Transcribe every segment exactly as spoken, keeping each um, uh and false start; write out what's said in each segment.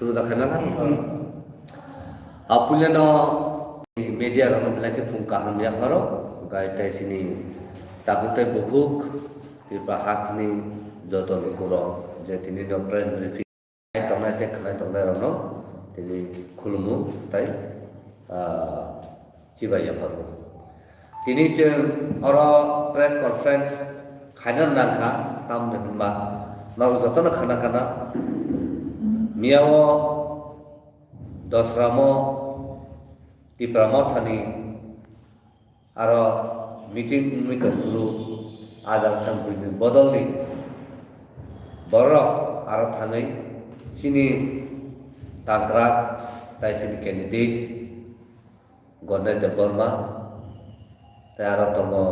Suru da khaimang. Apuilano media rok belai khe phung kaham yapharo, gai tai sini tabuk tai bukhuk Tripura hasteni joto lukurok je tini no press briefing tongnai tei khwnai tongnai rokno tini khulumu tai, ah, chibai yapharo. Tini chwng oro press conference khaina nangkha, tamni hwnba norok jotono khana khana miyao Dosramo Tipra Mothani aro meeting wngwi tongphuru ajal thang buini bodolni borok aro thangwi chini tangkrak tai chini candidate Ganesh Debbarma, tei aro tongo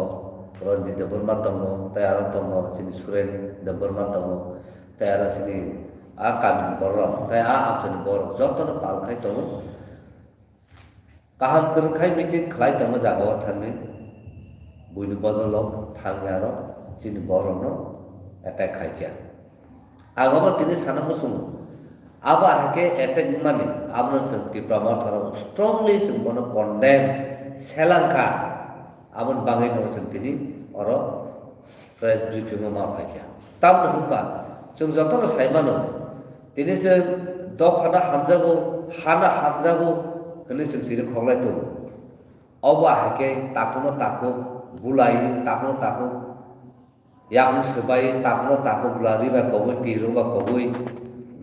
Ranjit Debbarma tongo, tei aro tongo chini Suren Debbarma tongo, tei aro chini a kamini borok, tei a amchaini borok jotono pal khai tongo. Kaham kwrwng khai meeting khlai tongo jagao thangwi, buini bodolo thangwi aro chini borokno attack khai kha. Ang omo tini sana muchungo. Abo ahai khe attack wngmani, abono chwng Tipra Motha rok strongly chwng bono condemn, selangkha. Aboni bagwi no chwng tini oro press briefing o ma phaikha. Tamoni hwnba chwng jotono sai mano, tini chwng dophano hamjago, hano hamjago hwnwi chwng chini khoklai tongo. Obo ahai khe takhukno takhuk bulai, takhukno takhuk yakung swbai, takhukno takhuk bwlarwi bai kogwi, twi rok bai kogwi,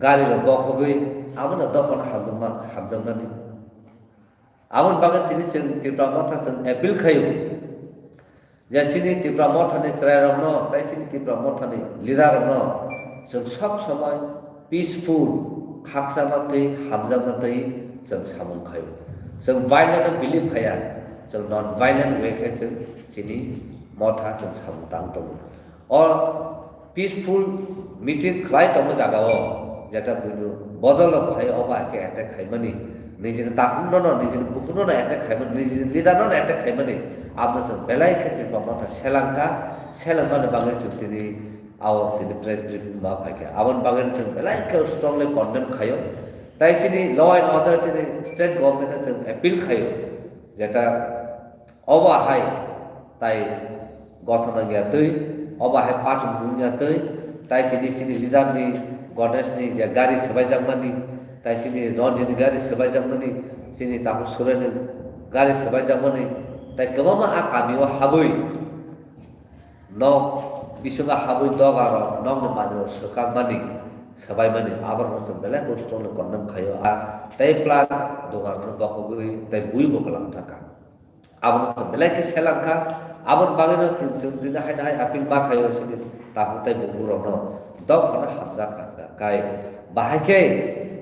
gari rok bokhogwi, abono dophano hamjakma-, hamjakmani. Aboni bagwi tini chwng Tipra Motha chwng appeal khaio je chini Tipra Mothani chwrairokno tei chini Tipra Mothani leader rokno chwng sob somoi peaceful, khakchangma twi, hamjakma twi chwng samung khaio. Chwng violent no believe khaiya, chwng non violent way khe chwng chini Motha chwng samung tang tongo. O peaceful meeting khlai tongo jagao, jeta buino bodol rok phai obo hai khe attack khaimani, nijini takhukno no, nijini bukhukno no attack khaimani, nijini leader no no attack khaimani, abono chwng belai khe Tipra Motha selangkha, selengmani bagwi chwng tini ao tini press briefing ma phaikha. Aboni bagwi chwng belai khe strongly condemn khaio. Tai chini law and order chini state government no chwng appeal khaio, jeta obo hai tai gothona wngya twi, obo hai patung wngya twi, tai tini chini leader ni Ganesh ni je gari swbaijakmani, tai chini Ranjit ni gari swbaijakmani, chini takhuk Suren ni gari swbaijakmani, tai kwbangma a kami o habwi nok bisingo habwi doga rok nokni manwi rok swkakmani, swbaimani, aborok no chwng belai khe strongly condemn khaio. A tei plus doga rok no bokhogwi tai bui bo kwlang thangkha. Abono chwng belai khe selangkha, aboni bagwino tin-, chwng tini haino hai appeal ma khaio, chini takhuk tai bukhuk rokno dophano hamjakha kai. Bahai khe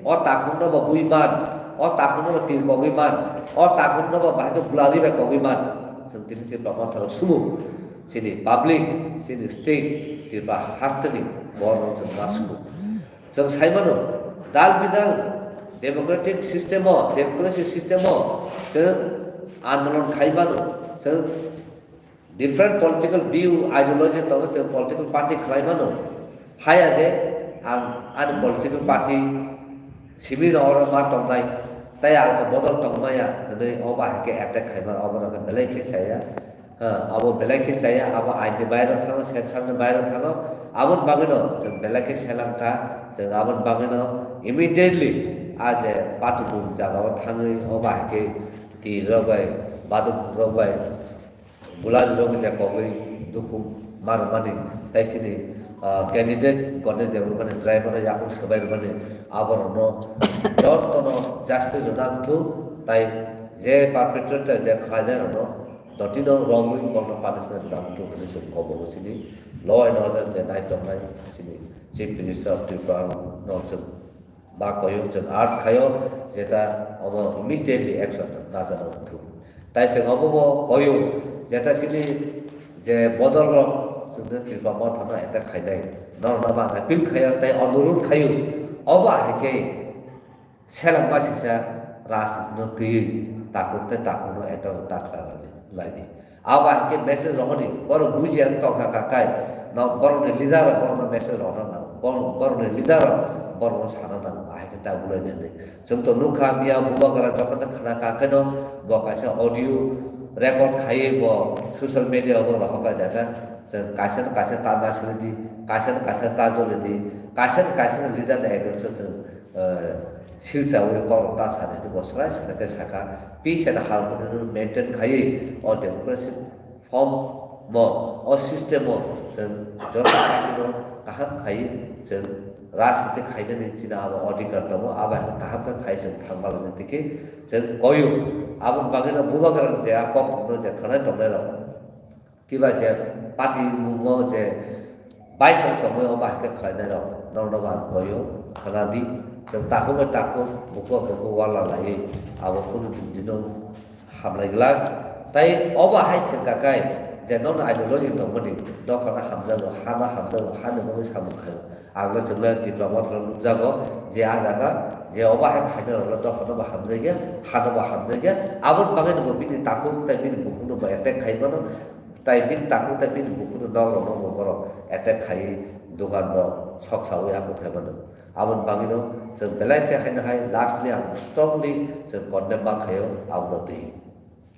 o takhukno bo bui man, o takhukno bo tir kogwi man, o takhukno bo bahai khe bwlarwi bai kogwi man. Chwng tini Tipra Motha rok sumo, chini public, chini state, Tripura hasteni borok rok chwng ma sumo. Chwng sai mano, dal bidal democratic system o, democracy system o chwng andolon khai mano, chwng different political view, ideology tongo, chwng political party khlai mano. Haya je ang ani political party simi no oro ma tongnai, tai ang bodol tongmaya hwnwi obo hai khe attack khaima, obo no khe belai khe saya. Ha, abo belai khe chaya, abo ain ni bairo thango, sanction ni bairo thango. Aboni bagwino chwng belai khe selangkha, chwng aboni bagwino immediately a je patubung jagao thangwi obo hai khe twi rok bai, baduk rok bai, bulari rok bai je kogwi dukhu ma rwmani, tai chini, ah, candidate Ganesh Debbarmani driver no yakung swbai rwmani, aborokno jotono justice rwna wngthuk, tai je perpetrator je khlainai rokno Dotino wrongwi borokno punishment rwna wngthung hwnwi chwng kobogo chini law and order je naitongnai chini Chief Minister of Tripura no chwng ma koyo, chwng urge khayo jeta omo immediately action najana wngthung. Tai chwng obo bo koyo jeta chini je bodol rok chwngno Tripura Motha no attack khainai norokno ma appeal khayo tai onurudh khayo obo hai khe Selengma sisa rajniti no twiwi takhuk tei takhukno eto ta khlai laidi. Abo hai khe message rohordi, borok bujiya tongkha kha kai, no borokni leader rok borokno message rohorna nango. Borok, borokni leader rok Borokno sana nango, ahai khe ta bulai nini. Chwng to nukha, miya bubagra jokhon ta khna kha kheno bo kaisa audio record khaiwi bo social media o bo rohor kha jaga. Chwng kaisa no kaisa ta nasri di, kaisa no kaisa ta joli di, kaisa no kaisa no leader ni against o chwng, eh, silsa wi kok rok ta sadi, bo swrai swrai khe sakha. Peace and harmony no maintain khaiwi o democracy form mo, o system o chwng joto party no kaham khai chwng rajniti khainani chini abo adhikar tongo, abo hai kaham khe khai chwng thangma lagwi tiki chwng koyu. Aboni bagwi no bubagra je a kok thumno je khwnai tongnai rok, kiba je party mungo je baithang tongwi omo hai khe khlainai rok, norokno ba ang koyo, khna di. Chwng takhuk bai takhuk, bukhuk bai bukhuk wala laiwi abo kunu din dino hamlai glak. Tai obo hai khe kakai je nono ideology tongmani dophano hamjago, hano hamjago, hani bagwi samung khaio. Ang le chwng le diplomat rok nukjago je a jaga je obo hai khaina rok le dophano bo hamjakya, hano bo hamjakya. Aboni bagwi no bo bini takhuk tai bini bukhukno bo attack khai mano. Tai bini takhuk tai bini bukhukni nok rokno bo borok attack khai, dogan rok sok sawi aphuk khai mano. Aboni bagwino chwng belai khe haino hai lastly ang strongly chwng condemn ma khaio abono twi.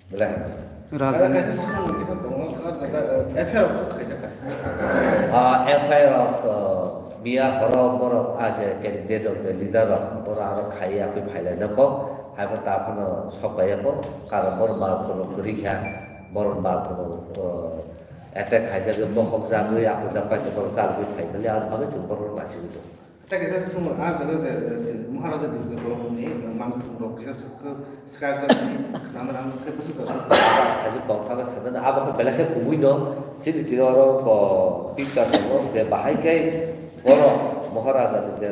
Belai hai. Raja. Kaisa swrwng ni tongo, ah, jaga, eh, F I R rok khaijak kha. Ah, F I R rok, eh, miya horo borok, ah, je candidate rok, je leader rok, borok aro khai ya, khe phailai nokho, hai bo ta phano sok bai ya kho, karon borok mal khoro kwrwi kha. Borok ba, uh, attack khaijagwi, bokhok jagwi, akhujak paijak, borok chalgwi phai mali, aboni bagwi chwng borok naisingwi tongo. Tei kaisa swngmung ah jaga je, eh, Maharaja Birgopomoni, eh, mangthung rok kisa swk-, swkakjakmani, namo namo khe bwswk jaga. Khaijak bok thango sajana, abo khe belai khe kubui no, chini tini oro ko picture tongo je bahai khe borok Maharaja ni je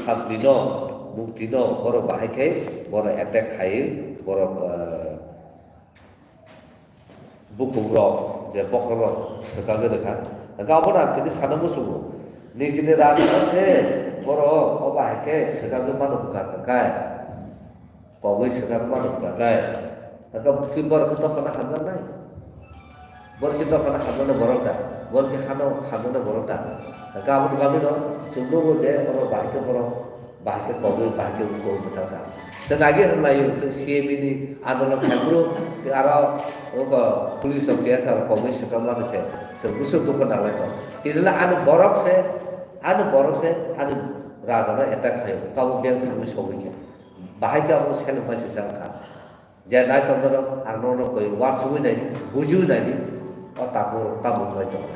mukti no, mukti no borok bahai khe borok attack khai borok, eh, Bukhuk rok je bokhok rok swkagwi rwkha. Hwnkhe abono ang tini sana muchungo. Nijini rang no se borok obo hai khe swkagwi mano hwnkha hwnkhe kai. Kogwi swkagwi mano hwnkha kai. Hwnkhe borok khe dophano hamjaknai. Borok khe dophano hamjaknai borok da. Borok khe hano hamjaknai borok da. Hwnkhe aboni bagwi no chwng nugo je oro bahai khe borok Bahai khe kogwi, bahai khe kogwi bwthang kha. Chwng agi hwnlaio, chwng C A B ni andolon khai phuru, tei aro oko police rok, T S R rok kogwi swkang mani se, chwng bwswk dukhu nanglai tong. Tini le ani borok se, ani borok se, ani raja no attack khaio, tabuk beng thangwi sogwi khe. Bahai khe abo seleng bai se chang kha. Je nai tongdoro ang nono koi uansugwi nai di, bujiwi nai di, o takhuk rok tamo wngwi tongo.